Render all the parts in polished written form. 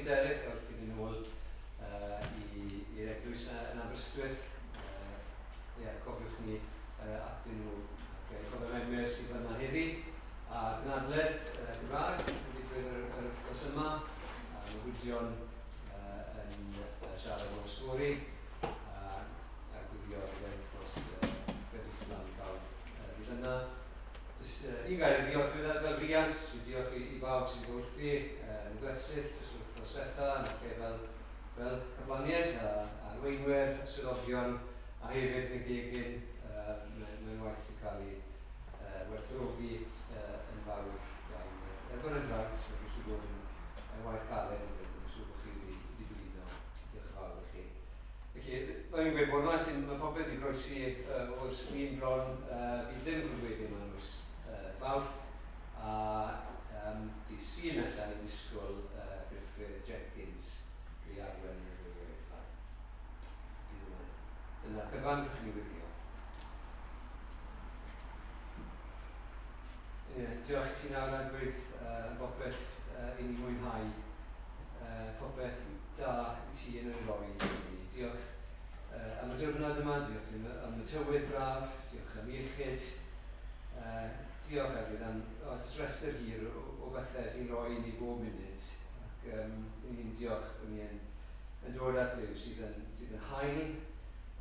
Derek, a wrth i ni nôl uh, i'r eglwys yn Aberystwyth. Uh, yeah, cofiwch ni uh, atyn nhw. Ac, uh, cofio Emyr sydd yna heddi. A'r gynadledd uh, Gymraeg yn digwydd yr, yr wythnos yma. A mae Gwydion uh, yn uh, siarad o'r stori. A, a gwylio ar gyfer wythnos uh, Gwenllian i bawb uh, fydd yna. Jyst uh, un gair i ddiolch fel, fel riant, jyst i diolch i, i bawb sy'n bod wrthi uh, yn gwersyll dros yr wythnos diwetha, yn y lle fel, fel cablaniaid a, a arweinwyr, a swyddogion, a hefyd yn y gegin, uh, mae'n mae waith sy'n cael ei uh, werthfawrogi uh, yn fawr iawn. Er bod yn fraint, mae'n gallu bod yn, yn waith caled hefyd, yn siŵr bod chi wedi, wedi blino. Diolch yn fawr i chi. Felly, fel ni'n gweud bod yma, sy'n, mae popeth wedi groesi uh, o'r sgrin bron, uh, bydd ddim yn gweithio yma nos uh, Fawrth, a um, di Sul nesaf ni'n disgwyl uh, Gruffydd Jenkins i arwen yn y gweithfa. Dyna'r cyfan, rydych chi'n wylio. Yeah, diolch i ti nawr, Arglwydd, uh, am bopeth uh, i ni mwynhau, uh, popeth da i ti yn ei roi i ni. Diolch uh, am y diwrnod yma, diolch am, am y tywydd braf, diolch am iechyd, uh, diolch Arglwydd am oh, jyst rhestr hir o, o bethau ti'n rhoi i ni bob munud. Ac um, ni'n diolch bod ni yn, yn dod at Dduw sydd yn, sydd yn hael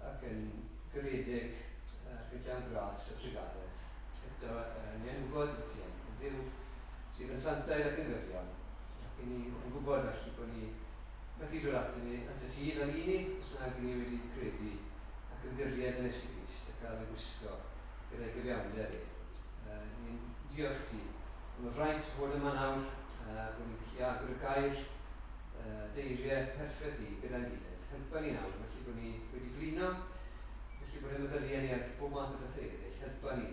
ac yn garedig ac yn llawn gras a trugaredd. Eto, ni yn gwybod bod ti yn Dduw sydd yn santaidd ac yn gyfiawn, ac i ni yn gwybod felly bod ni methu dod ato ni, ato ti fel i ni, os nag ni wedi credu ac ymddiried yn Iesu Grist a cael ei gwisgo gyda'i gyfiawnder e. Uh, ni'n diolch ti am y fraint o fod yma nawr, uh, bod ni'n gallu agor y gair, uh, deiriau perffaith i gyda'n gilydd. Helpa ni nawr, felly bod ni wedi blino, Felly bod y meddyliau ni ar bob math o bethau eraill, helpa ni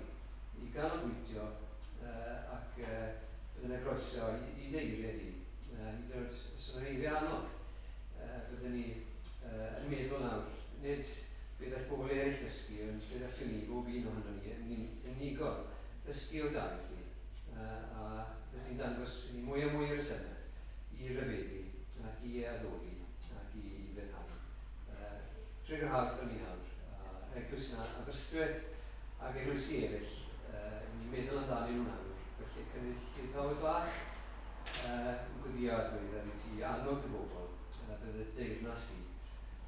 i ganolbwyntio uh, ac uh, bydd yna groeso i, i dy eiriau di. Uh, hyd yn oed os yna'n eiriau anodd, uh, byddwn ni uh, yn meddwl nawr, nid beth all bobl eraill ddysgu, ond beth allwn ni, bob un ohono ni, yn unigol, ddysgu o dair di. Uh, a bydde ti'n dangos i ni mwy a mwy o resymau i ryfeddu ac i addoli ac i feddhau. Trwy yr haf fel ni nawr, a eglwys yna Aberystwyth ac eglwysi eraill, uh, ni'n meddwl amdanyn nhw nawr. Felly cynulleidfaoedd bach, uh, yn gweddio arglwydd ar i ti annog dy bobl, uh, bydd y deyrnas di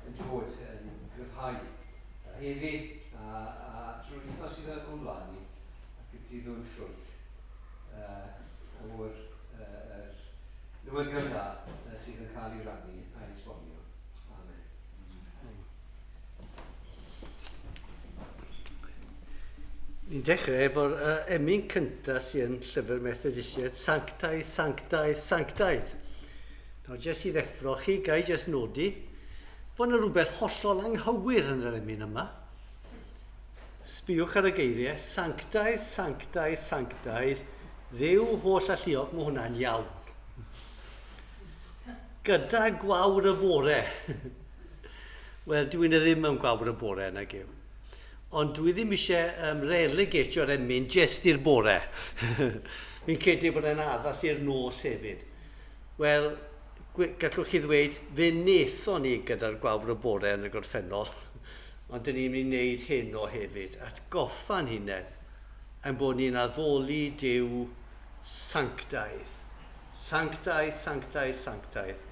yn dod yn gryfhau uh, heddi a, a drwy'r wythnos sydd o'n blaen ni, ac i ti ddwyn ffrwyth uh, o'r uh, er newyddion da uh, sydd yn cael ei rannu a'i esbonio. Amen. Ni'n dechrau efo'r uh, emyn cyntaf sy'n yn llyfr Methodistiaid, Sanctaidd, Sanctaidd, Sanctaidd. Nawr, jyst i ddeffro chi, gai jyst nodi bod yna rhywbeth hollol anghywir yn yr emyn yma. Sbiwch ar y geiriau, Sanctaidd, Sanctaidd, Sanctaidd, Dduw holl alluog, mae hwnna'n iawn. Gyda gwawr y bore. Wel, dwi e ddim yn gwawr y bore, nag yw. Ond dwi ddim eisiau um, relegatio'r emyn jest i'r bore. Fi'n credu bod e'n addas i'r nos hefyd. Wel, gallwch chi ddweud, fe wnaethon ni gyda'r gwawr y bore yn y gorffennol, ond dyn ni'n mynd i wneud hyn o hefyd, atgoffa'n hunain, ein bod ni'n addoli Duw sanctaidd. Sanctaidd, sanctaidd, sanctaidd,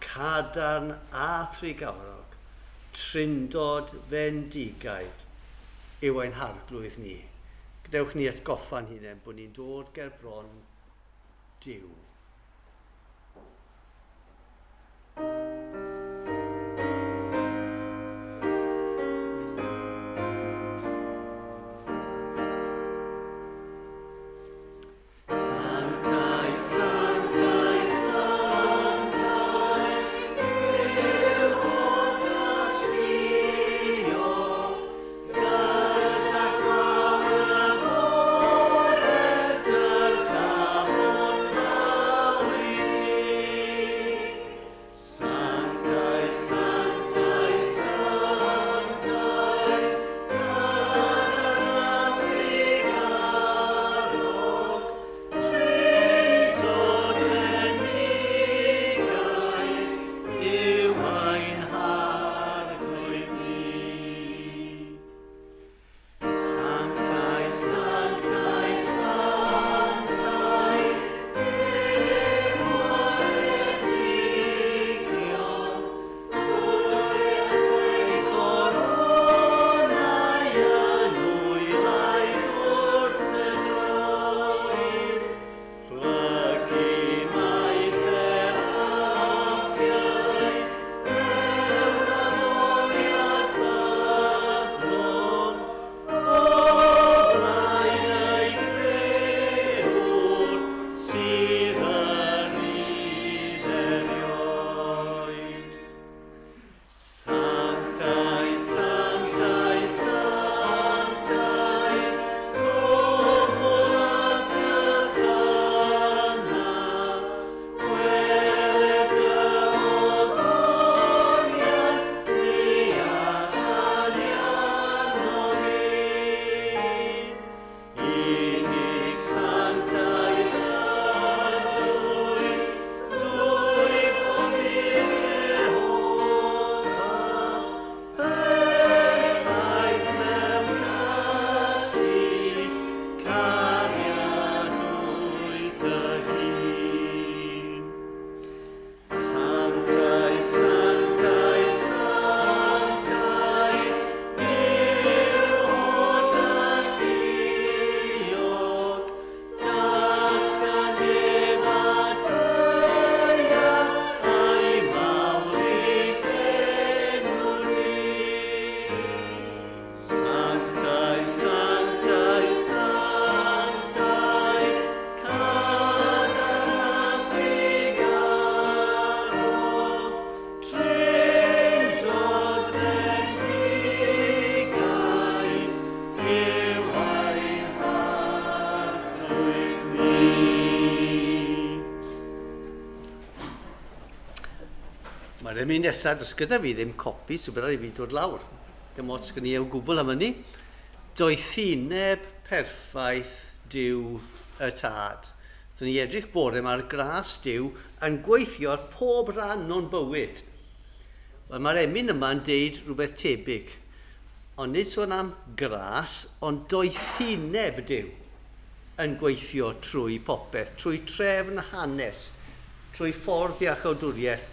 cadarn a thrugarog, trindod fendigaid yw ein Harglwydd ni. Gadewch ni atgoffa'n hunain bod ni'n dod ger bron Duw. Mae'r emyn nesaf, does gyda fi ddim copi, so bydd rhaid i fi dod lawr. Dim ots gen i o gwbl am hynny. Doethineb perffaith Duw y Tad. Dyn ni edrych bore mae'r gras Duw yn gweithio ar pob rhan o'n bywyd. Wel, mae'r emyn yma'n deud rhywbeth tebyg. Ond nid sôn am gras, ond doethineb Duw yn gweithio trwy popeth, trwy trefn hanes, trwy ffordd iachawdwriaeth,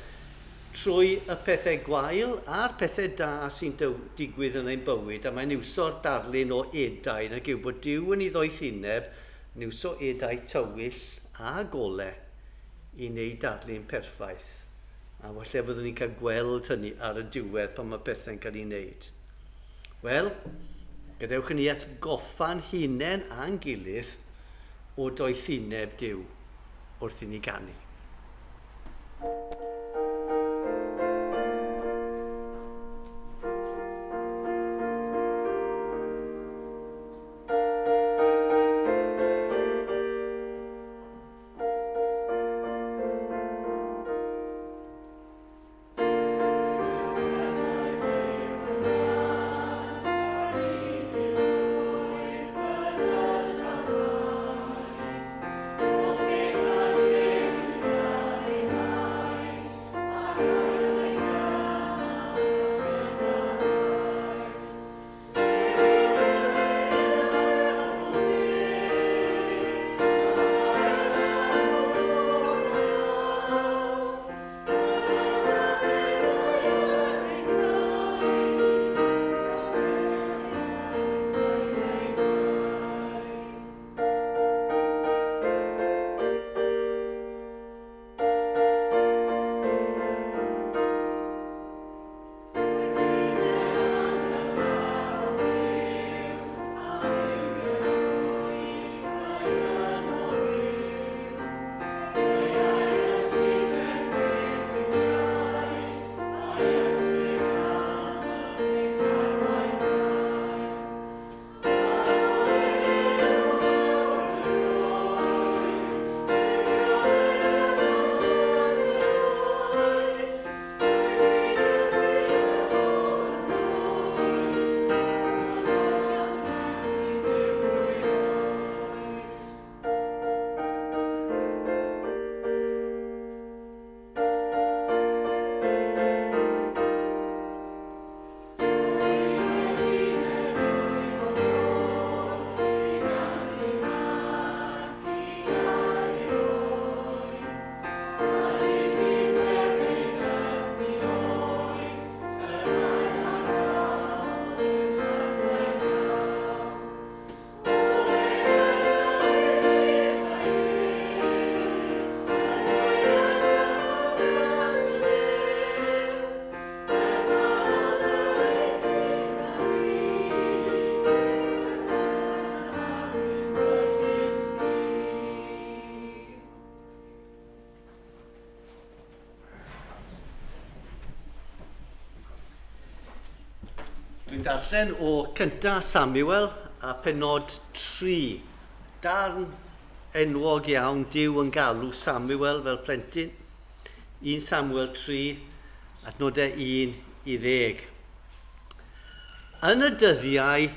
trwy y pethau gwael a'r pethau da sy'n digwydd yn ein bywyd, a mae'n iwso'r darlun o edau, nag yw, bod Duw yn ei ddoethineb yn iwso edau tywyll a gole i wneud darlun perffaith. A falle byddwn ni'n cael gweld hynny ar y diwedd pan mae pethau'n cael ei wneud. Wel, gadewch i ni atgoffa'n hunain a'n gilydd o doethineb Duw wrth i ni ganu. Dwi'n darllen o cynta Samuel a penod 3. Darn enwog iawn, Duw yn galw Samuel fel plentyn. 1 Samuel 3, adnodau 1 i 10. Yn y dyddiau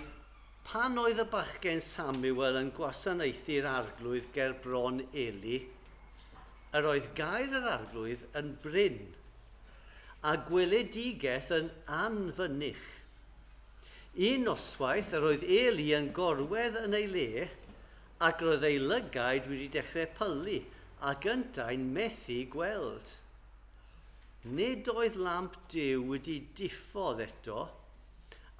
pan oedd y bachgen Samuel yn gwasanaethu'r arglwydd ger bron Eli, yr oedd gair yr arglwydd yn brin, a gweledigaeth yn anfynych. Un noswaith yr oedd Eli yn gorwedd yn ei le, ac roedd ei lygaid wedi dechrau pylu, ac yntau'n methu gweld. Nid oedd lamp Duw wedi diffodd eto,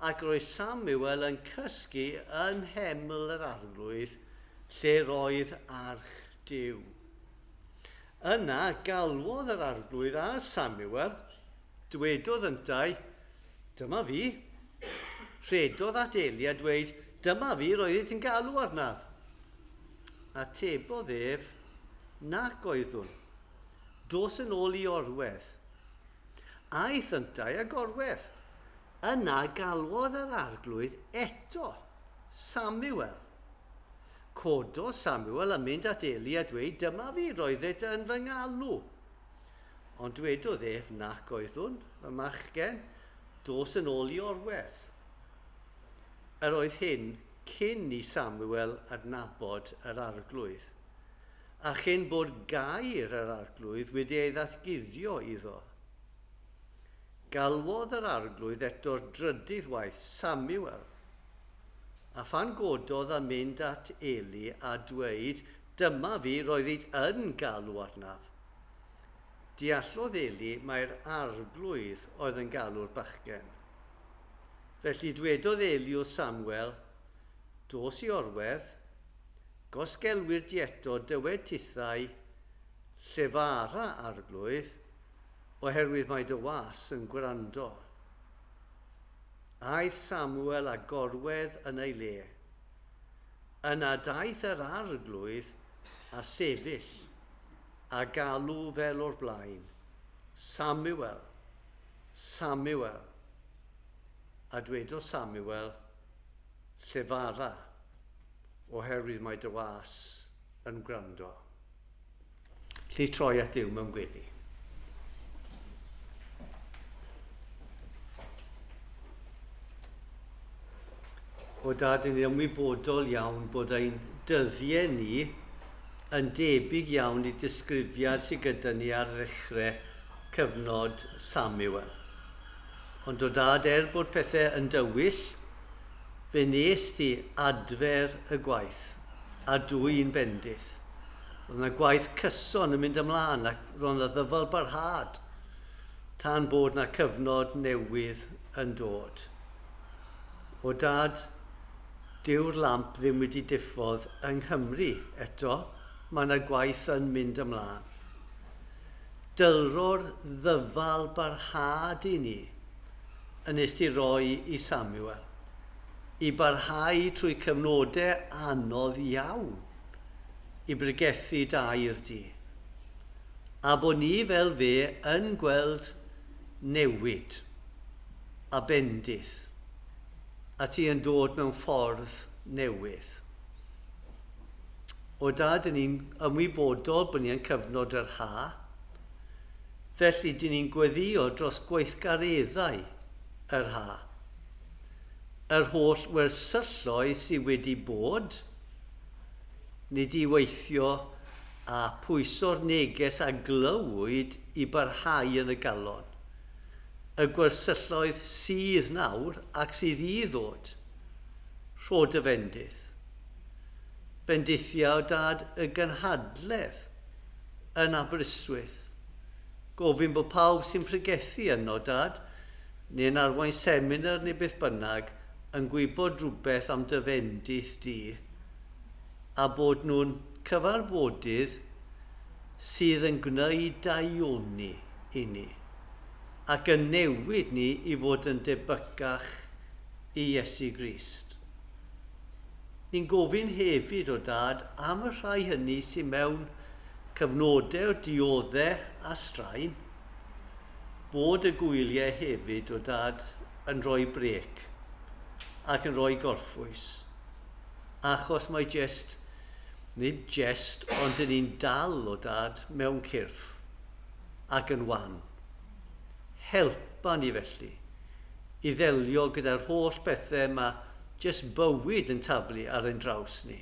ac roedd Samuel yn cysgu yn nheml yr arglwydd, lle roedd arch Duw. Yna galwodd yr arglwydd ar Samuel, dwedodd yntau, Dyma fi. Rhedodd at Eli a dweud, Dyma fi, roeddet ti'n galw arnaf. Atebodd ef, Nac oeddwn. Dos yn ôl i orwedd. Aeth yntau a gorwedd. Yna galwodd yr arglwydd eto, Samuel. Cododd Samuel a mynd at Eli a dweud, Dyma fi, roeddet yn fy ngalw. Ond dwedodd ef, Nac oeddwn, fy machgen, dos yn ôl i orwedd. Yr oedd hyn cyn i Samuel adnabod yr arglwydd, a chyn bod gair yr arglwydd wedi ei ddatguddio iddo. Galwodd yr arglwydd eto'r drydydd waith, Samuel. A phan gododd a mynd at Eli a dweud, Dyma fi, roeddit yn galw arnaf. Deallodd Eli mai'r arglwydd oedd yn galw'r bachgen. Felly dwedodd Eli wrth Samuel, Dos i orwedd, gosgelwir di eto, dywed tithau, Llefara, arglwydd, oherwydd mae dy was yn gwrando. Aeth Samuel a gorwedd yn ei le. Yna daeth yr arglwydd a sefyll a galw fel o'r blaen, Samuel, Samuel. A dwedodd Samuel, Llefara, oherwydd mae dy was yn gwrando. Llu troi at Dduw mewn gweddi. O dad, yn ymwybodol iawn bod ein dyddiau ni yn debyg iawn i disgrifiad sydd gyda ni ar ddechrau cyfnod Samuel. Ond o dad, er bod pethau yn dywyll, fe nes ti adfer y gwaith a dwy'n bendith. Roedd yna gwaith cyson yn mynd ymlaen ac roedd yna ddyfal barhad tan bod yna cyfnod newydd yn dod. O dad, dyw'r lamp ddim wedi diffodd yng Nghymru eto, mae yna gwaith yn mynd ymlaen. Dylro'r ddyfal barhad i ni yn nes ti roi i Samuel, i barhau trwy cyfnodau anodd iawn i bregethu da i'r du. A bod ni fel fe yn gweld newid a bendith, a ti yn dod mewn ffordd newydd. O dad, dyn ni'n ymwybodol bod ni yn cyfnod yr ha, felly dyn ni'n gweddio dros gweithgareddau yr ha. Yr holl wersylloedd sydd wedi bod, nid i weithio a pwyso'r neges a glywyd i barhau yn y galon. Y gwersylloedd sydd nawr ac sydd i ddod. Rho dy fendith. Bendithia o dad y gynhadledd yn Aberystwyth. Gofyn bod pawb sy'n pregethu yno, dad, neu'n arwain seminar neu beth bynnag, yn gwybod rhywbeth am dy fendith di, a bod nhw'n cyfarfodydd sydd yn gwneud daioni i ni, ac yn newid ni i fod yn debycach i Iesu Grist. Ni'n gofyn hefyd, o Dad, am y rhai hynny sydd mewn cyfnodau o diodde a straen, bod y gwyliau hefyd, o Dad, yn rhoi brêc ac yn rhoi gorffwys. Achos mae jest, nid jest, ond dyn ni'n dal o dad mewn cyrff ac yn wan. Helpa ni felly i ddelio gyda'r holl bethau mae jest bywyd yn taflu ar ein draws ni.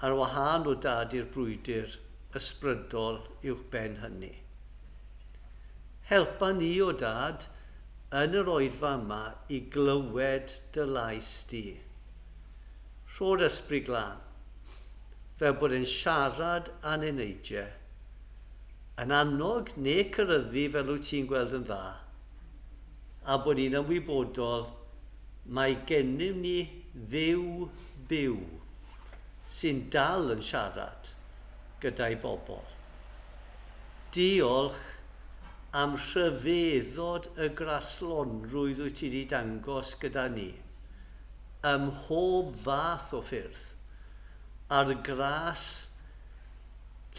Ar wahân o dad i'r brwydr ysbrydol uwch ben hynny. Helpa ni o dad yn yr oedfa yma i glywed dy lais di. Rho'r Ysbryd Glân, fel bod e'n siarad â'n eneidiau, yn annog neu cyryddu fel wyt ti'n gweld yn dda, a bod ni'n ymwybodol mai gennym ni Dduw byw sy'n dal yn siarad gyda'i bobl. Diolch am rhyfeddod y graslonrwydd wyt ti wedi dangos gyda ni, ym mhob fath o ffyrdd, a'r gras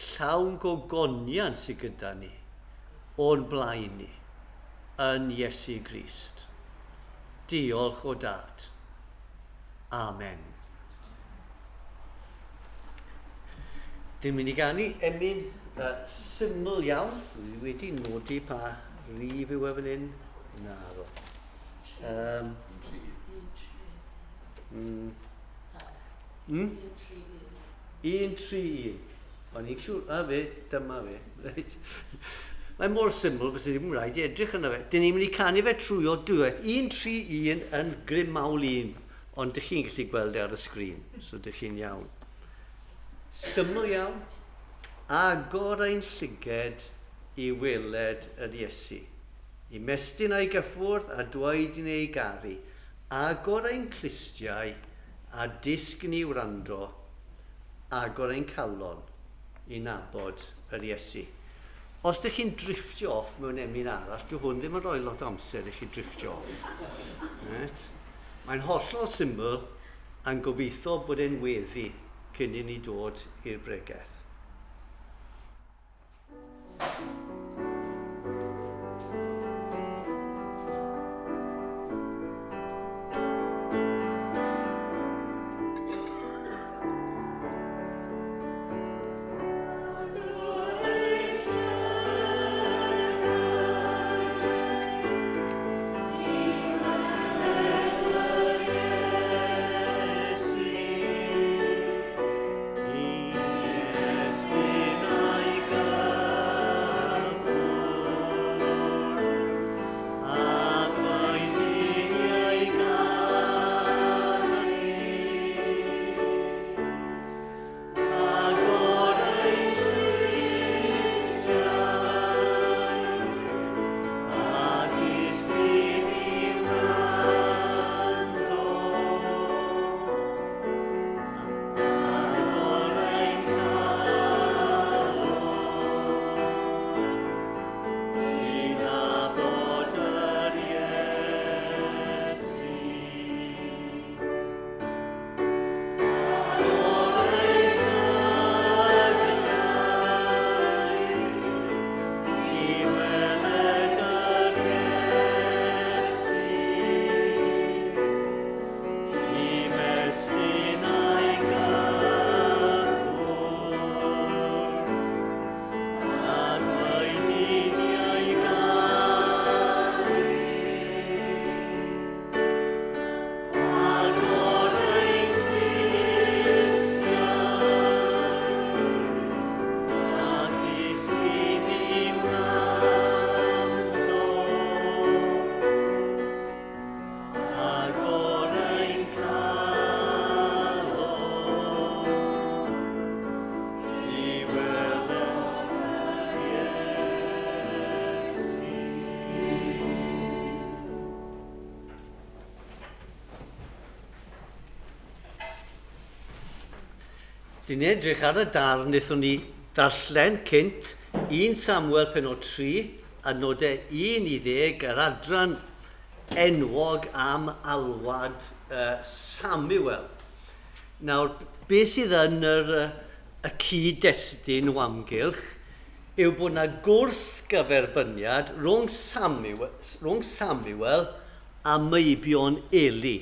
llawn gogoniant sydd gyda ni, o'n blaen ni, yn Iesu Grist. Diolch o Dad. Amen. Dwi'n mynd i ganu emyn Syml iawn. Dwi wedi nodi pa rif yw e fan hyn. Naddo. Mm? 1, 3, 1. O'n i'n siŵr, a fe, dyma fe. Reit. Mae mor syml, bys ddim rhaid i edrych yna fe. Dyn ni'n mynd i canu fe trwy o dwywaith. 1, 3, 1 yn grym mawl 1. Ond dych chi'n gallu gweld e ar y sgrin, so dych chi'n iawn. Syml iawn. Agor ein llyged i weled yr Iesu. I mestyn a'i gyffwrdd a dweud i ni ei garu. Agor ein clustiau a dysg ni wrando. Agor ein calon i nabod yr Iesu. Os dych chi'n drifftio off mewn emyn arall, dyw hwn ddim yn rhoi lot o amser i chi drifftio off. Right? Mae'n hollol syml a'n gobeithio bod e'n weddi cyn i ni dod i'r bregeth. Dyn ni'n edrych ar y darn wnaethon ni darllen cynt, 1 Samuel penod 3, adnodau 1 i 10, yr adran enwog am alwad uh, Samuel. Nawr, beth sydd yn yr, y cyd-destun o amgylch yw bod yna gwrthgyferbyniad rhwng Samuel, rhwng Samuel a meibion Eli.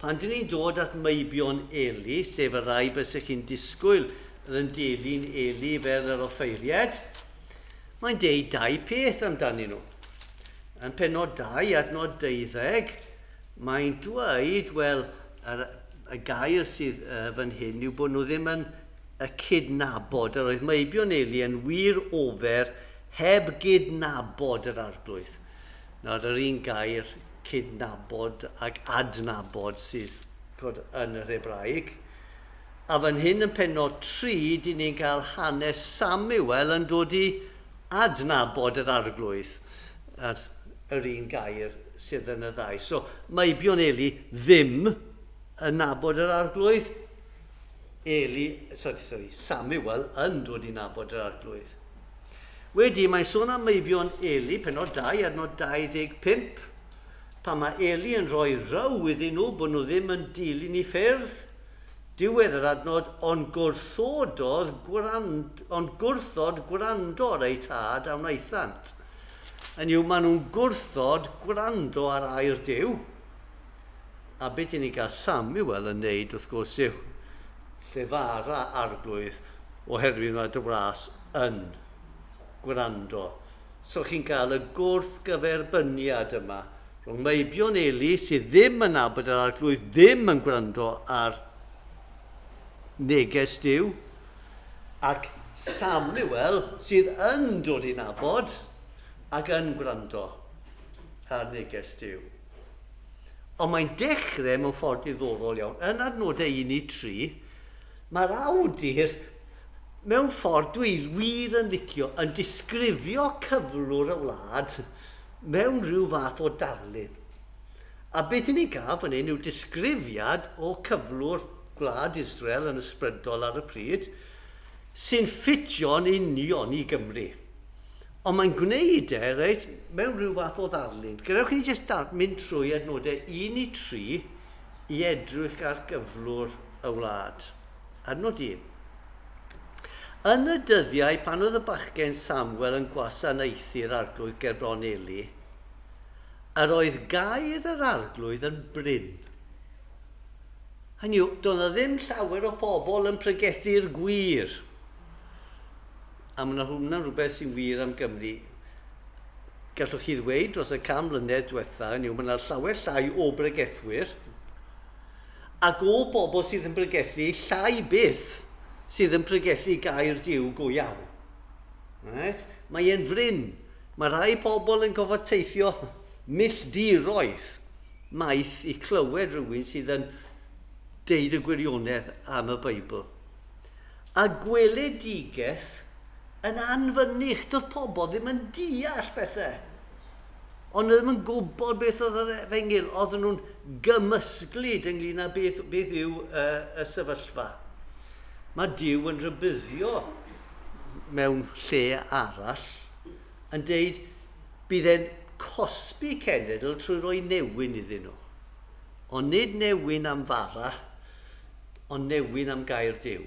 Pan dyn ni'n dod at meibion Eli, sef y rhai bysych chi'n disgwyl oedd yn dilyn Eli fel yr offeiried, mae'n deud dau peth amdanyn nhw. Yn penod 2, adnod 12, mae'n dweud, wel, yr, y gair sydd uh, fan hyn yw bod nhw ddim yn y cydnabod. Yr oedd meibion Eli yn wir ofer heb gydnabod yr arglwydd. Nawr, yr un gair cydnabod ac adnabod sydd chod, yn yr Hebraeg. A fan hyn yn penod 3, dyn ni'n cael hanes Samuel yn dod i adnabod yr arglwydd. A'r yr un gair sydd yn y ddau. So, meibion Eli ddim yn nabod yr arglwydd. Eli, sorry, sorry, Samuel yn dod i nabod yr arglwydd. Wedi, mae'n sôn am meibion Eli, penod 2, adnod 25, pan mae Eli yn rhoi rhyw iddyn nhw bod nhw ddim yn dilyn i ffyrdd. Diwedd yr adnod, ond gwrthododd gwrand, ond gwrthod gwrando ar eu tad a wnaethant. Hynny yw, maen nhw'n gwrthod gwrando ar air Duw. A beth i ni gael Samuel yn neud, wrth gwrs, yw llefara arglwydd oherwydd mae dy wras yn gwrando. So chi'n cael y gwrthgyferbyniad yma rhwng meibion Eli sydd ddim yn nabod yr arglwydd, ddim yn gwrando ar neges Duw, ac Samuel sydd yn dod i nabod ac yn gwrando ar neges Duw. Ond mae'n dechrau mewn ffordd diddorol iawn. Yn adnodau 1 i 3, mae'r awdur mewn ffordd dwi wir yn licio yn disgrifio cyflwr y wlad mewn rhyw fath o darlun. A beth i ni gael fan hyn yw disgrifiad o cyflwr gwlad Israel yn ysbrydol ar y pryd, sy'n ffitio'n union i Gymru. Ond mae'n gwneud e, reit, mewn rhyw fath o ddarlun. Gadewch i ni jyst mynd trwy adnodau 1 i 3 i edrych ar gyflwr y wlad. Adnod 1. Yn y dyddiau pan oedd y bachgen Samuel yn gwasanaethu'r arglwydd ger bron Eli, yr oedd gair yr arglwydd yn brin. Hynny yw, doedd yna ddim llawer o bobl yn pregethu'r gwir. A mae hwnna'n rhywbeth sy'n wir am Gymru. Gallwch chi ddweud dros y 100 mlynedd diwetha, hynny yw, mae yna llawer llai o bregethwyr, ac o bobl sydd yn pregethu llai byth sydd yn pregethu gair Duw go iawn. Right? Mae e'n frin. Mae rhai pobl yn gofod teithio milldiroedd maith i clywed rhywun sydd yn deud y gwirionedd am y Beibl. A gweledigaeth yn anfynych. Doedd pobl ddim yn deall pethau. Ond nhw ddim yn gwybod beth oedd yr efengyl. Oedden nhw'n gymysglyd ynglyn â beth, beth yw y sefyllfa. Mae Duw yn rhybuddio mewn lle arall yn deud bydd e'n cosbi cenedl trwy roi newyn iddyn nhw. Ond nid newyn am fara, ond newyn am gair Duw.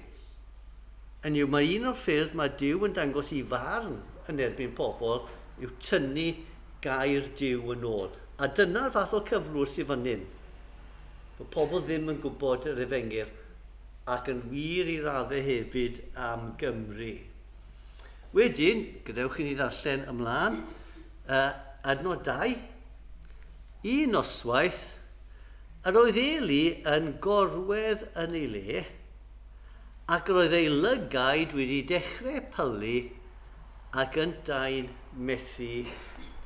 Hynny yw, mae un o'r ffyrdd mae Duw yn dangos i farn yn erbyn pobl yw tynnu gair Duw yn ôl. A dyna'r fath o cyflwr sydd fan hyn. Bod pobl ddim yn gwybod yr efengyl ac yn wir i raddau hefyd am Gymru. Wedyn, gadewch i ni ddarllen ymlaen, adnod 2. Un noswaith, Yr oedd Eli yn gorwedd yn ei le, ac yr oedd ei lygaid wedi dechrau pylu ac yntau'n methu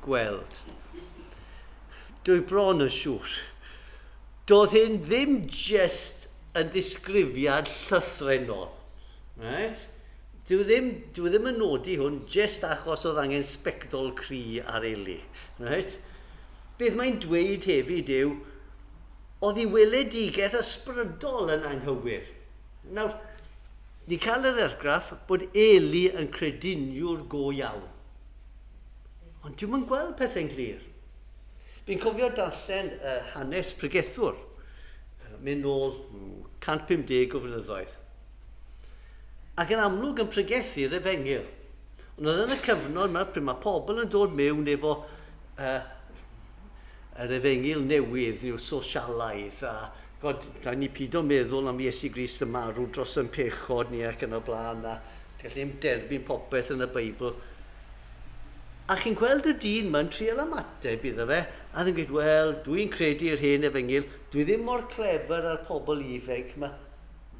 gweld. Dwi bron yn siŵr. Doedd hyn ddim jyst yn ddisgrifiad llythrennol. Right? Dwi ddim, dwi ddim yn nodi hwn jyst achos oedd angen sbectol cry ar Eli. Right? Beth mae'n dweud hefyd yw, oedd ei weledigaeth ysbrydol yn anghywir. Nawr, ni cael yr ergraff bod Eli yn crediniwr go iawn. Ond dwi'm yn gweld pethau'n glir. Fi'n cofio darllen hanes pregethwr, mynd nôl 150 o flynyddoedd. Ac yn amlwg yn pregethu'r efengyl. Ond oedd yn y cyfnod yma, pryd mae pobl yn dod mewn efo yr efengyl newydd, yw sosialaidd, a God, da ni pido meddwl am Iesu Grist yn marw dros yn pechod ni ac yn y blaen, a gallu ddim derbyn popeth yn y Beibl. A chi'n gweld y dyn ma'n trial ymateb iddo fe, a dyn gweud, wel, dwi'n credu yr hen efengyl, dwi ddim mor clefer â'r pobl ifanc yma,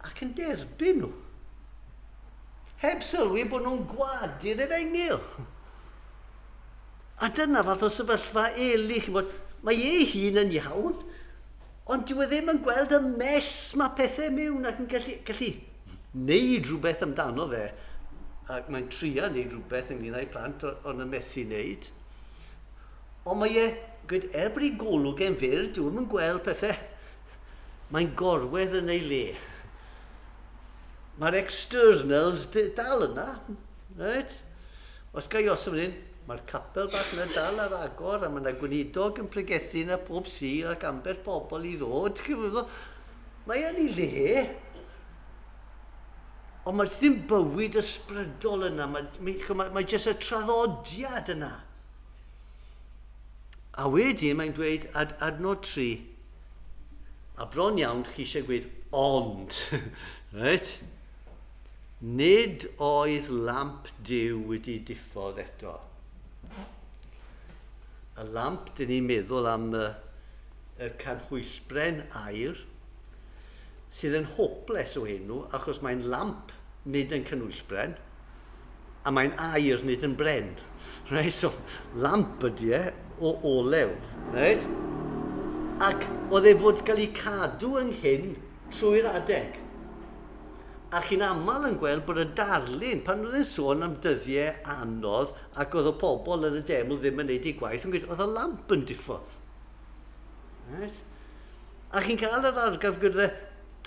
ac yn derbyn nhw. Heb sylwi bod nhw'n gwadu'r efengyl. A dyna fath o sefyllfa Eli, chi'n bod, mae ei hun yn iawn, ond dyw e ddim yn gweld y mess mae pethau mewn ac yn gallu, gallu neud rhywbeth amdano fe. Ac mae'n trio neud rhywbeth ynglyn â'i plant, ond yn methu neud. Ond mae e, gwyd, er bod ei golwg e'n fyr, dyw e ddim yn gweld pethau. Mae'n gorwedd yn ei le. Mae'r externals dal yna, right? Os ga i osod fan hyn, mae'r capel bach yna dal ar agor a mae yna gweinidog yn pregethu yna pob Sul ac ambell bobl i ddod. Mae yn ei le. Ond mae ddim bywyd ysbrydol yna. Mae, mae, mae, mae jyst y traddodiad yna. A wedyn mae'n dweud ad, adnod 3, a bron iawn chi eisiau gweud ond, right? Nid oedd lamp Duw wedi diffodd eto. Y lamp, dyn ni'n meddwl am y, y canhwyllbren aur, sydd yn hopeless o enw, achos mae'n lamp nid yn canhwyllbren, a mae'n aur nid yn bren. Right? So, lamp ydy e o olew. Right? Ac oedd e fod gael ei cadw ynghyn trwy'r adeg. A chi'n aml yn gweld bod y darlun, pan oedd e'n sôn am dyddiau anodd ac oedd y pobl yn y deml ddim yn neud eu gwaith, yn gweud, oedd y lamp yn diffodd. Right? A chi'n cael yr argraff gyda,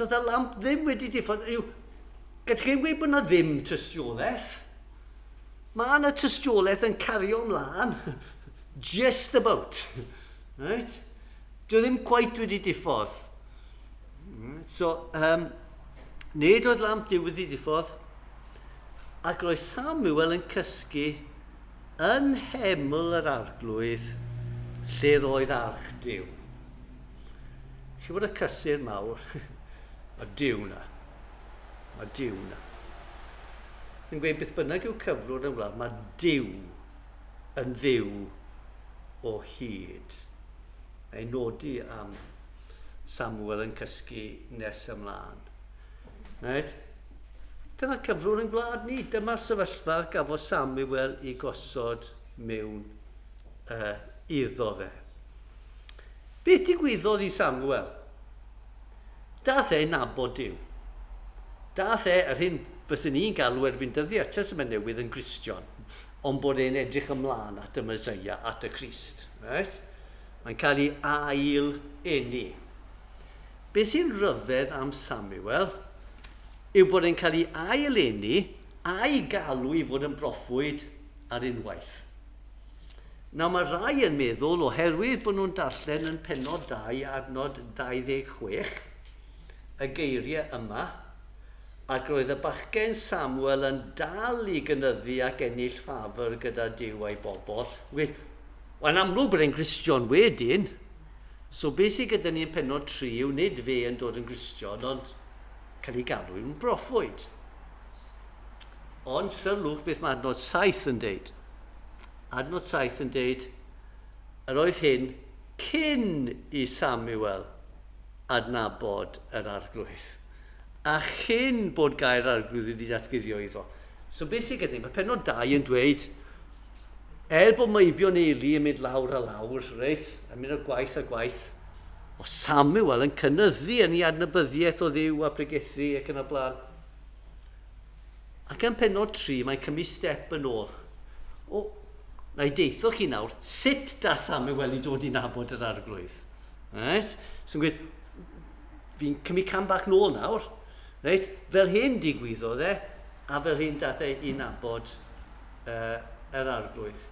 doedd y lamp ddim wedi diffodd. Yw, gallwch chi'n gweud bod yna ddim tystiolaeth. Mae yna tystiolaeth yn cario ymlaen, just about. Right? Dyw ddim quite wedi diffodd. So, um, nid oedd lamp Duw wedi diffodd, ac roedd Samuel yn cysgu yn nheml yr arglwydd lle roedd arch Duw. Chi bod y cysur mawr, mae Duw na. Mae Duw na. Yn gweud beth bynnag yw cyflwr yn wlad, mae Duw yn ddiw o hyd. Ei nodi am Samuel yn cysgu nes ymlaen. Right? Dyna cyflwr yn gwlad ni. Dyma'r sefyllfa gafodd Samuel i gosod mewn uh, iddo fe. Beth digwyddodd i Samuel? Dath e nabod Duw. Dath e, yr hyn fyswn ni'n galw erbyn dyddiau Testament Newydd yn Gristion, ond bod e'n edrych ymlaen at y Meseia, at y Crist. Right? Mae'n cael ei ail eni. Be sy'n rhyfedd am Samuel yw bod e'n cael ei ail eni a'i galw i fod yn broffwyd ar unwaith. Nawr mae rai yn meddwl, oherwydd bod nhw'n darllen yn penod 2 adnod 26, y geiriau yma, ac roedd y bachgen Samuel yn dal i gynyddu ac ennill ffafr gyda Duw a'i bobl. Mae'n amlwg bod e'n Gristion wedyn. So beth sydd gyda ni yn penod 3 yw nid fe yn dod yn Gristion, ond cael ei galw yn broffwyd. Ond sylwch beth mae adnod 7 yn deud. Adnod 7 yn deud, yr oedd hyn cyn i Samuel adnabod yr arglwydd, a chyn bod gair arglwydd wedi datguddio iddo. So beth sydd gyda ni? Mae penod 2 yn dweud, Er bod meibion Eli yn mynd lawr a lawr, reit, yn mynd o gwaith a gwaith, o Samuel yn cynyddu yn ei adnabyddiaeth o Dduw a pregethu ac yn y blaen. Ac yn penod 3, mae'n cymryd step yn ôl. O, na i deitho chi nawr, sut da Samuel i dod i nabod yr arglwydd? Right? So yn gweud, fi'n cymryd cam bach nôl nawr. Reit? Fel hyn digwyddodd e, a fel hyn dath e i nabod uh, yr arglwydd.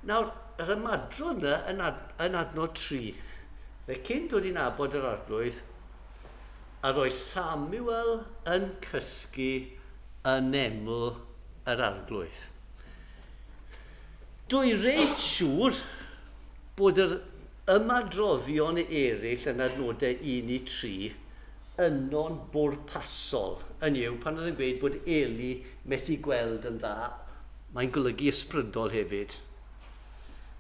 Nawr, yr ymadrodd yna yn, ad, yn adnod 3. Fe cyn dod i nabod yr arglwydd, a roi Samuel yn cysgu yn eml yr arglwydd. Dwi reit siŵr bod yr ymadroddion eraill yn adnodau 1 i 3 yno'n bwrpasol. Hynny yw, pan oedd yn gweud bod Eli methu gweld yn dda, mae'n golygu ysbrydol hefyd.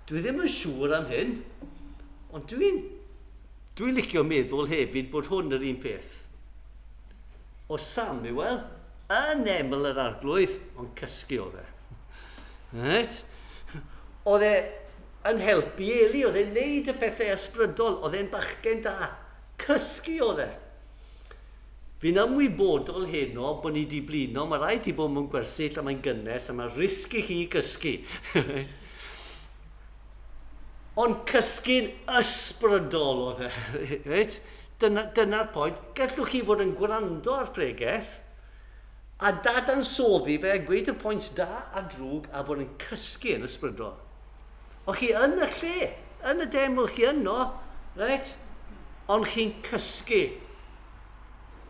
Dwi ddim yn siŵr am hyn, ond dwi'n dwi licio meddwl hefyd bod hwn yr un peth. O Samuel yn eml yr arglwydd, ond cysgu oedd e. Right? Oedd e yn helpu Eli, oedd e'n neud y pethau ysbrydol, oedd e'n bachgen da. Cysgu oedd e. Fi'n ymwybodol heno bod ni 'di blino, mae rhaid ti bod mewn gwersyll a mae'n gynnes a mae risg i chi gysgu. Ond cysgu'n ysbrydol oedd e. Reit? Dyna, dyna'r pwynt. Gallwch chi fod yn gwrando ar pregeth a dadansoddi fe a gweud y pwynt da a drwg a bod yn cysgu yn ysbrydol. O'ch chi yn y lle, yn y deml, chi yno, reit? Ond chi'n cysgu.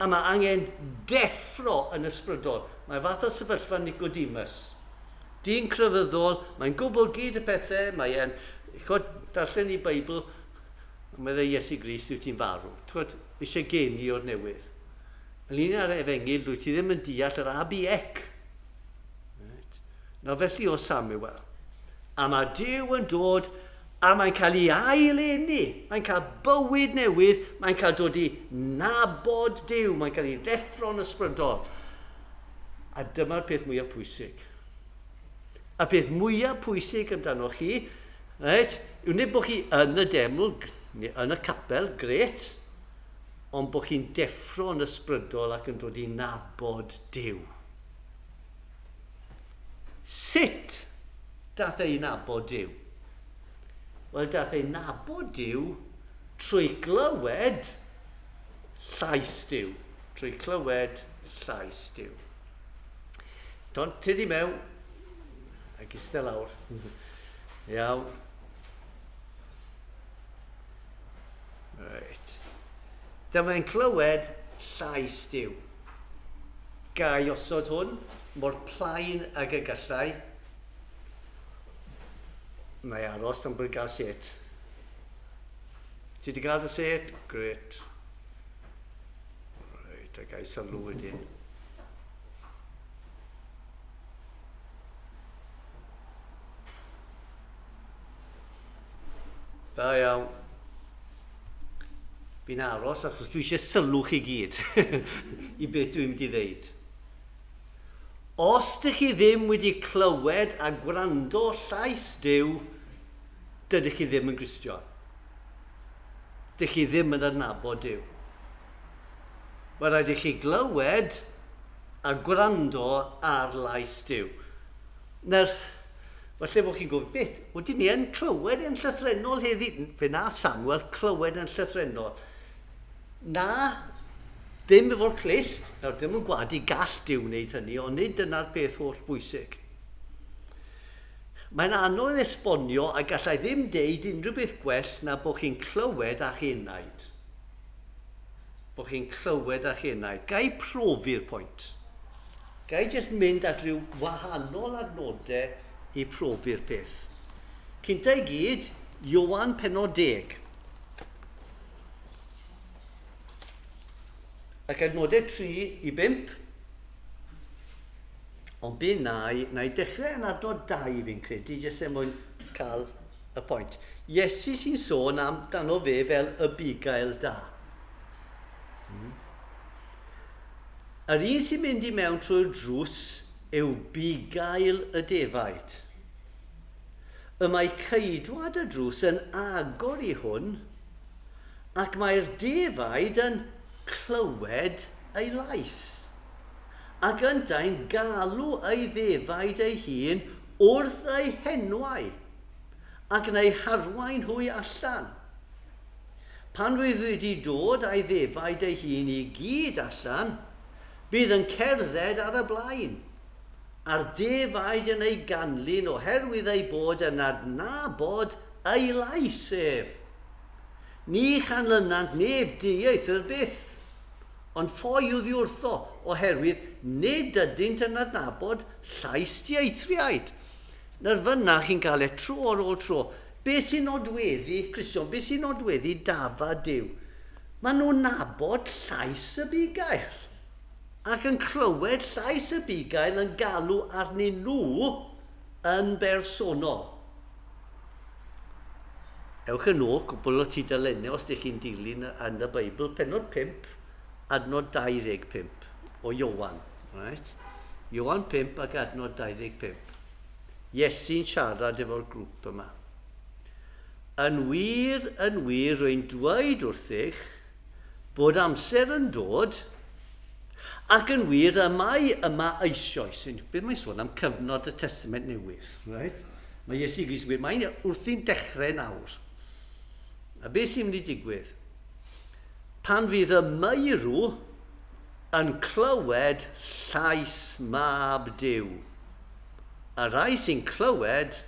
A mae angen deffro yn ysbrydol. Mae fath o sefyllfa Nicodemus. Dyn crefyddol, mae'n gwybod gyd y pethau, mae e'n chod, darllen i Beibl, a mae dde Iesu Grist, yw ti'n farw. Chod, eisiau geni o'r newydd. Ynglyn â'r efengyl, dwi ti ddim yn deall yr A, B, ec. Right. Nawr felly o Samuel. A mae Duw yn dod a mae'n cael ei ail-eni. Mae'n cael bywyd newydd, mae'n cael dod i nabod Duw, mae'n cael ei ddeffro'n ysbrydol. A dyma'r peth mwyaf pwysig. Y peth mwyaf pwysig amdano chi, reit, yw nid bod chi yn y deml, neu yn y capel, gret, ond bod chi'n deffro'n ysbrydol ac yn dod i nabod Duw. Sut dath ei nabod Duw? Wel, dath ei nabod Duw trwy glywed llais Duw. Trwy clywed llais Duw. Don, ti di mewn ac eistedd lawr. Iawn. Reit. Dyma e'n clywed llais Duw. Ga i osod hwn mor plaen ag y gallai. Na i aros tan bod gael set. Ti wedi cael dy set? Gret. Reit, a gai sylw wedyn. Da iawn. Fi'n aros achos dwi eisiau sylw chi gyd i beth dwi'n mynd i ddeud. Os dych chi ddim wedi clywed a gwrando llais Duw, dydych chi ddim yn Gristion. Dych chi ddim yn adnabod Duw. Mae rhaid i chi glywed a gwrando ar lais Duw. Nawr, falle bod chi'n gofyn, beth, wedyn ni yn clywed yn llythrennol heddi? Fe na Samuel clywed yn llythrennol. Na, ddim efo'r clust. Nawr, ddim yn gwadu gall Duw wneud hynny, ond nid dyna'r peth holl bwysig. Mae'n anodd esbonio a gallai ddim deud unrhyw beth gwell na bod chi'n clywed â'ch enaid. Bod chi'n clywed â'ch enaid. Ga i profi'r pwynt? Ga i jyst mynd at ryw wahanol adnodau i profi'r peth? Cynta i gyd, Ioan penod 10. Ac adnodau 3 i 5. Ond be na i, na i dechrau yn adnod 2 fi'n credu, jyst er mwyn cael y pwynt. Iesu sy'n sôn amdano fe fel y bugail da. Yr un sy'n mynd i mewn trwy'r drws yw bugail y defaid. Y mae ceidwad y drws yn agor i hwn, ac mae'r defaid yn clywed ei lais. Ac yntau'n galw ei ddefaid ei hun wrth eu henwau, ac yn eu harwain hwy allan. Pan fydd wedi dod â'i ddefaid ei hun i gyd allan, bydd yn cerdded ar y blaen, a'r defaid yn ei ganlyn oherwydd eu bod yn adnabod ei lais ef. Ni chanlynant neb dieithr byth, ond ffoi oddi wrtho, oherwydd nid ydynt yn adnabod llais dieithriaid. Nawr fan'na chi'n cael e tro ar ôl tro. Be sy'n nodweddu Cristion? Be sy'n nodweddu dafad Duw? Maen nhw'n nabod llais y bugail ac yn clywed llais y bugail yn galw arnyn nhw yn bersonol. Ewch yn ôl cwpl o tudalennau os ydych chi'n dilyn yn y Beibl, penod 5, adnod 25 o Ioan. Right? Ioan 5 ac adnod 25. Iesu'n siarad efo'r grŵp yma. Yn wir, yn wir, rwy'n dweud wrthych bod amser yn dod, ac yn wir y mae yma eisoes. Beth mae'n sôn am cyfnod y Testament Newydd, right? Mae Iesu Grist yn gweud, mae'n wrthi'n dechrau nawr. A beth sy'n mynd i digwydd? Pan fydd y meirw yn clywed llais mab Duw. A rhai sy'n clywed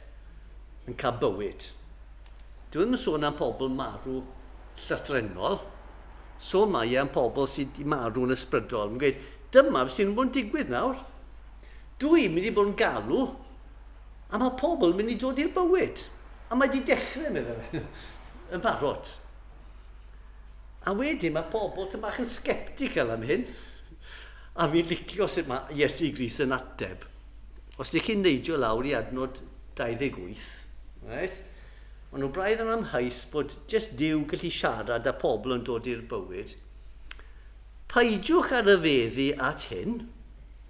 yn cael bywyd. Dwi ddim yn sôn am pobl marw llythrennol. Sôn mae e am pobl sydd wedi marw'n ysbrydol. Mae'n gweud, dyma beth sy'n bod yn digwydd nawr. Dwi'n mynd i bod yn galw, a mae pobl yn mynd i dod i'r bywyd. A mae wedi dechrau, meddai fe, yn barod. A wedyn mae pobl tyn bach yn sceptical am hyn. A fi'n licio sut mae Iesu Grist yn ateb. Os ydych chi'n neidio lawr i adnod 28, right? Maen nhw braidd yn amheus bod jyst Duw gallu siarad a pobl yn dod i'r bywyd. Peidiwch â rhyfeddu at hyn,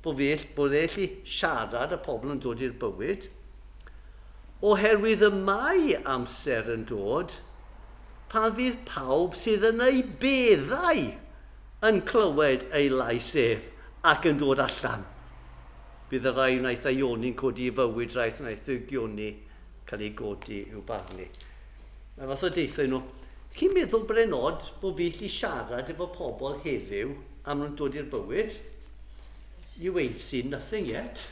bod fe, bod e allu siarad a pobl yn dod i'r bywyd, oherwydd y mae amser yn dod pan fydd pawb sydd yn eu beddau yn clywed ei lais ef ac yn dod allan. Bydd y rhai wnaeth aioni'n codi i fywyd, rhai wnaeth ddygioni cael ei godi i'w barnu. Mae fath o deithio nhw. Chi'n meddwl bod e'n od bod fi allu siarad efo pobl heddiw am nhw'n dod i'r bywyd? You ain't seen nothing yet.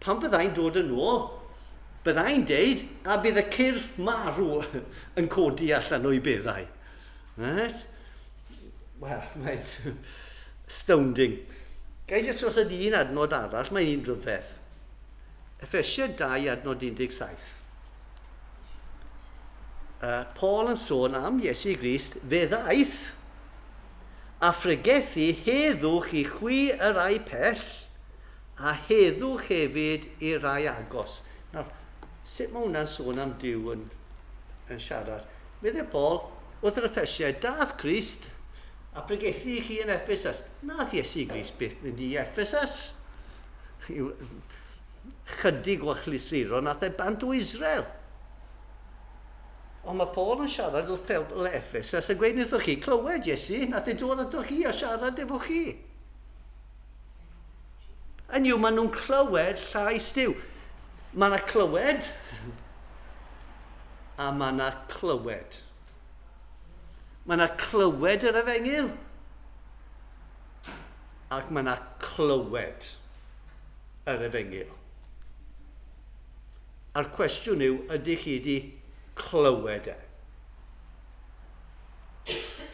Pan byddai'n dod yn ôl, byddai'n deud, a bydd y cyrff marw yn codi allan o'i beddau. Right? Wel, mae'n astounding. Gai jyst gosod un adnod arall, mae'n un rhyfedd. Effesiau 2 adnod 17. Paul yn sôn am Iesu Grist, fe ddaeth a phregethu heddwch i chwi y rai pell, a heddwch hefyd i'r rai agos. Nawr, sut mae hwnna'n sôn am Duw yn, yn siarad? Meddai Paul wrth yr Effesiaid, dath Crist a pregethu i chi yn Ephesus. Nath Iesu Grist byth mynd i Ephesus. Chydig o achlysuron nath e bant o Israel. Ond mae Paul yn siarad wrth pobl Ephesus a gweud wnaethoch chi clywed Iesu, nath e dod ato chi a siarad efo chi. Yn yw, maen nhw'n clywed llais Duw. Mae yna clywed a mae yna clywed. Mae yna clywed yr efengyl ac mae yna clywed yr efengyl. A'r cwestiwn yw, ydych chi wedi clywed e?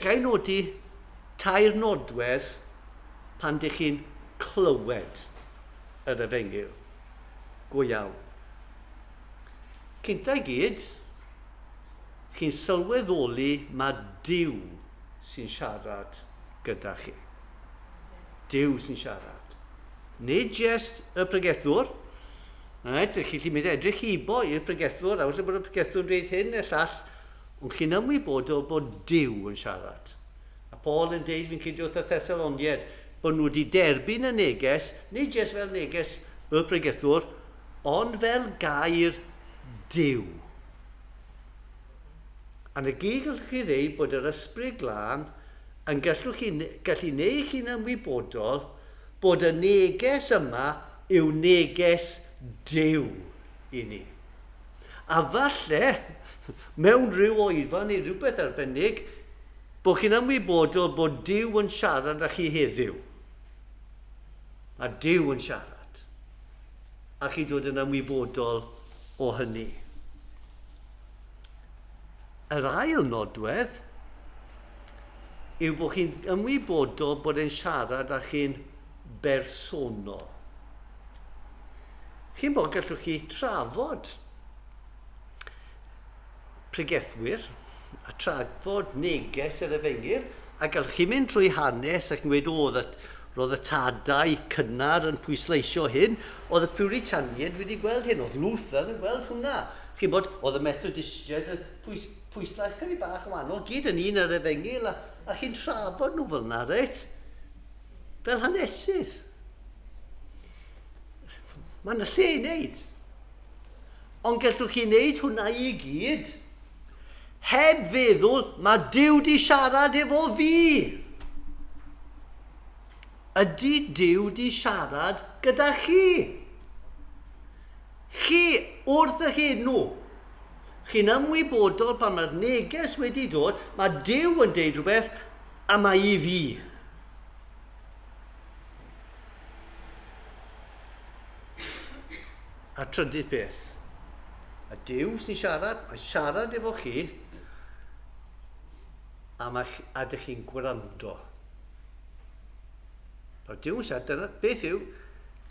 Ga i nodi tair nodwedd pan dych chi'n clywed yr efengyl go iawn. Cynta i gyd, chi'n sylweddoli mae Duw sy'n siarad gyda chi. Duw sy'n siarad. Nid jest y pregethwr. Right, chi'n gallu mynd edrych hibo i'r pregethwr, a falle bod y pregethwr yn dweud hyn neu'r llall, ond chi'n ymwybodol bod Duw yn siarad. A Paul yn deud, fi'n credu wrth y Thessaloniaid, bod nhw wedi derbyn y neges, nid jest fel neges y pregethwr, ond fel gair Duw. A na gyd gallwch chi ddeud bod yr Ysbryd Glân yn gallwch chi, gallu neud chi'n ymwybodol bod y neges yma yw neges Duw i ni. A falle, mewn rhyw oedfa neu rhywbeth arbennig, bod chi'n ymwybodol bod Duw yn siarad â chi heddiw. A Duw yn siarad. A chi dod yn ymwybodol o hynny. Yr ail nodwedd yw bod chi'n ymwybodol bod e'n siarad â chi'n bersonol. Chi'n bod gallwch chi trafod pregethwyr a trafod neges yr efengyl, a gallwch chi mynd trwy hanes ac yn gweud, o, that, roedd y tadau cynnar yn pwysleisio hyn, oedd y Puritaniaid wedi gweld hyn, oedd Luther yn gweld hwnna. Chi'n bod, oedd y Methodistiaid yn pwys, pwyslais chydig bach yn wahanol, gyd yn un ar efengyl, a, a chi'n trafod nhw fel yna, reit? Fel hanesydd. Mae yna lle i wneud. Ond gallwch chi wneud hwnna i gyd heb feddwl mae Duw di siarad efo fi. Ydy Duw di siarad gyda chi? Chi wrth eich enw. Chi'n ymwybodol pan mae'r neges wedi dod, mae Duw yn deud rhywbeth a mae i fi. A trydydd peth, a Duw sy'n siarad, mae'n siarad efo chi, a, mae, a dych chi'n gwrando. Mae Duw yn siarad, dyna beth yw,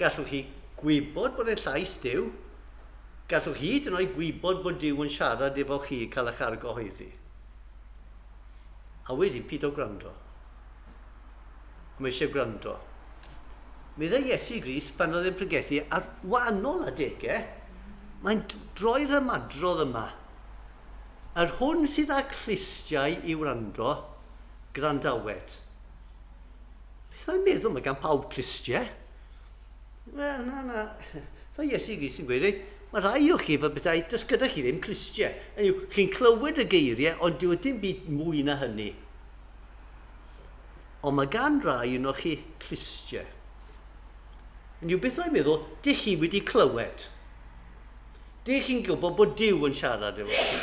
gallwch chi gwybod bod e'n llais Duw, gallwch chi hyd yn oed gwybod bod Duw yn siarad efo chi cael eich argyhoeddi. A wedyn, pido gwrando. Mae eisiau gwrando. Meddai Iesu Grist pan oedd e'n pregethu ar wahanol adegau, mae'n droi'r ymadrodd yma. Yr hwn sydd â clustiau i wrando, gwrandawed. Beth mae'n meddwl? Mae gan pawb clustiau. Wel, na, na. So Iesu Grist yn gweud, reit, mae rhai o chi fel bethau, does gyda chi ddim clustiau. Hynny yw, chi'n clywed y geiriau, ond dyw e dim byd mwy na hynny. Ond mae gan rai yno chi clustiau. Hynny yw, beth mae'n meddwl, dych chi wedi clywed. Dych chi'n gwybod bod Duw yn siarad efo chi.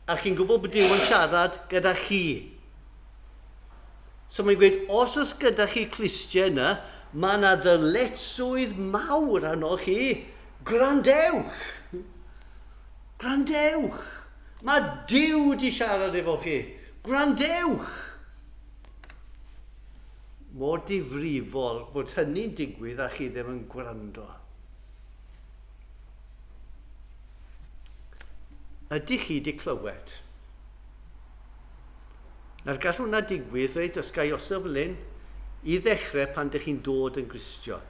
A chi'n gwybod bod Duw yn siarad gyda chi. So mae'n gweud, os oes gyda chi clustiau yna, mae yna ddyletswydd mawr arno chi. Gwrandewch! Gwrandewch! Mae Duw wedi siarad efo chi. Gwrandewch! Mor difrifol bod hynny'n digwydd a chi ddim yn gwrando. Ydych chi wedi clywed? Nawr gall hwnna digwydd, reit, os ga i osod fel hyn, i ddechrau pan dych chi'n dod yn Gristion.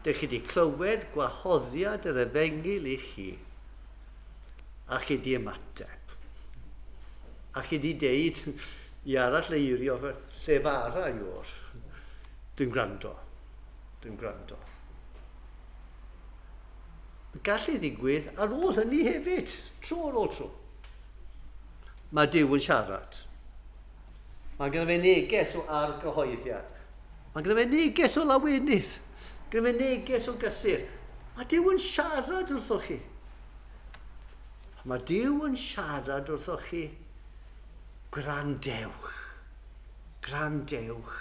Dych chi wedi clywed gwahoddiad yr efengyl i chi, a chi wedi ymateb. A chi wedi deud i arall eirio llefara i o'r. Dwi'n gwrando. Dwi'n gwrando. Gall ei ddigwydd ar ôl hynny hefyd, tro ar ôl tro. Mae Duw yn siarad. Mae gyda fe neges o argyhoeddiad. Mae gyda fe neges o lawenydd. Gyda fe neges o gysur. Mae Duw yn siarad wrthoch chi. Mae Duw yn siarad wrthoch chi. Gwrandewch. Gwrandewch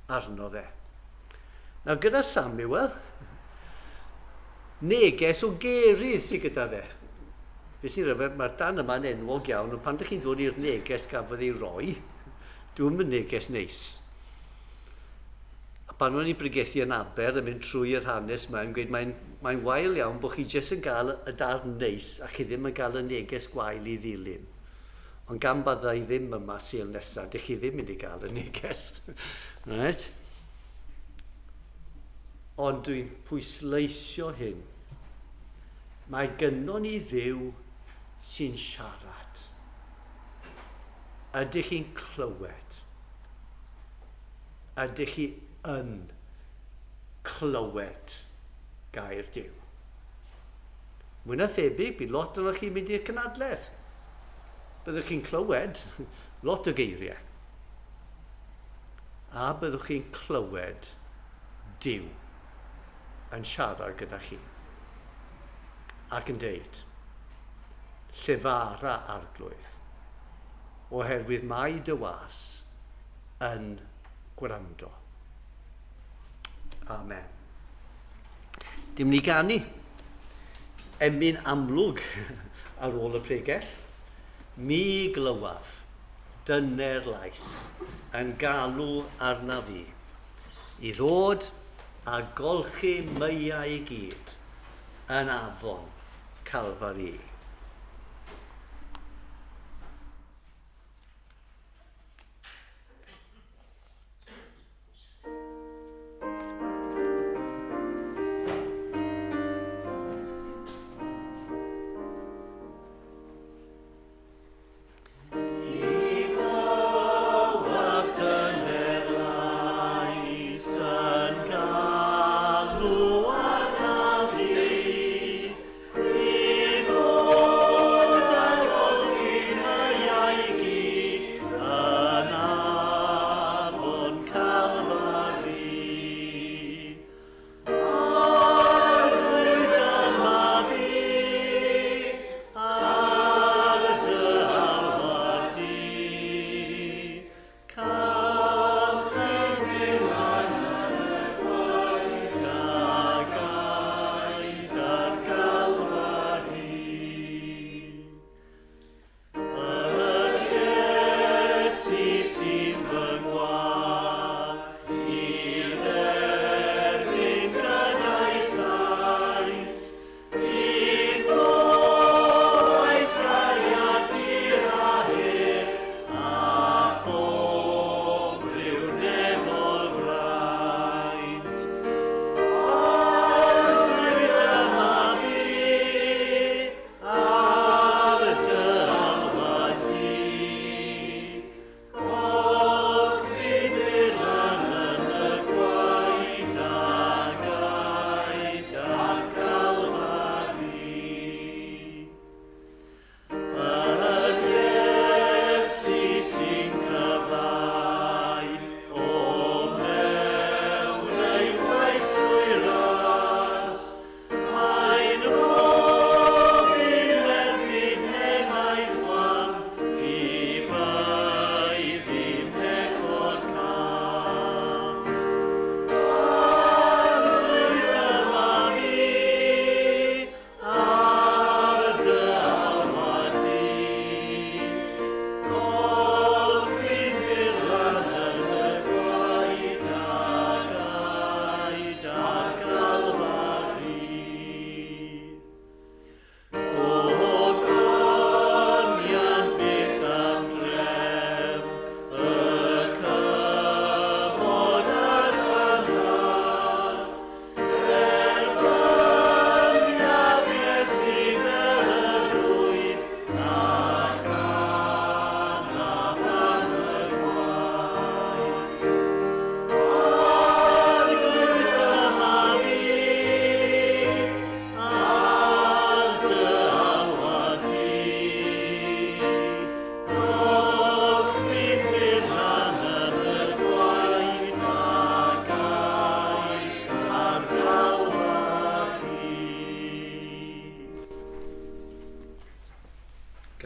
arno fe. Nawr gyda Samuel, neges o gerydd sydd gyda fe. Fe sy'n rhyfedd, mae'r dan yma'n enwog iawn, ond pan ydych chi'n dod i'r neges gafodd ei roi, dwi'n mynd neges neis. A pan o'n i'n bregethu yn Aber yn mynd trwy yr hanes yma, yn gweud mae'n mae wael iawn bod chi jyst yn gael y darn neis a chi ddim yn gael y neges gwael i ddilyn. Ond gan bydda i ddim yma Sul nesa, dych chi ddim mynd i gael y neges. Right? Ond dwi'n pwysleisio hyn. Mae gynnon ni Dduw sy'n siarad. Ydych chi'n clywed? Ydych chi yn clywed gair Duw? Mwy na thebyg, bydd lot ohonoch chi'n mynd i'r cynadledd. Byddwch chi'n clywed lot o geiriau. A byddwch chi'n clywed Duw yn siarad gyda chi. Ac yn deud, llefara arglwydd, oherwydd mae dy was yn gwrando. Amen. Dim ni ganu. Emyn amlwg ar ôl y pregeth. Mi glywaf, dyner lais, yn galw arna fi, i ddod a golchi myau i gyd yn afon Calfari.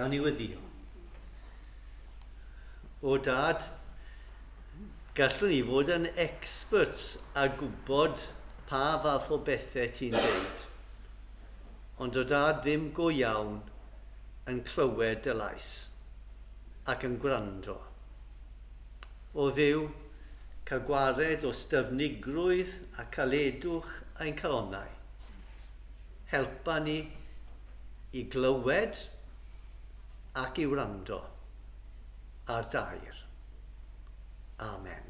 Gawn ni weddio. O dad, gallwn ni fod yn experts a gwybod pa fath o bethau ti'n deud. Ond o dad ddim go iawn yn clywed dy lais ac yn gwrando. O Dduw, cael gwared o styfnigrwydd a caledwch ein calonnau. Helpa ni i glywed ac i wrando ar dair. Amen.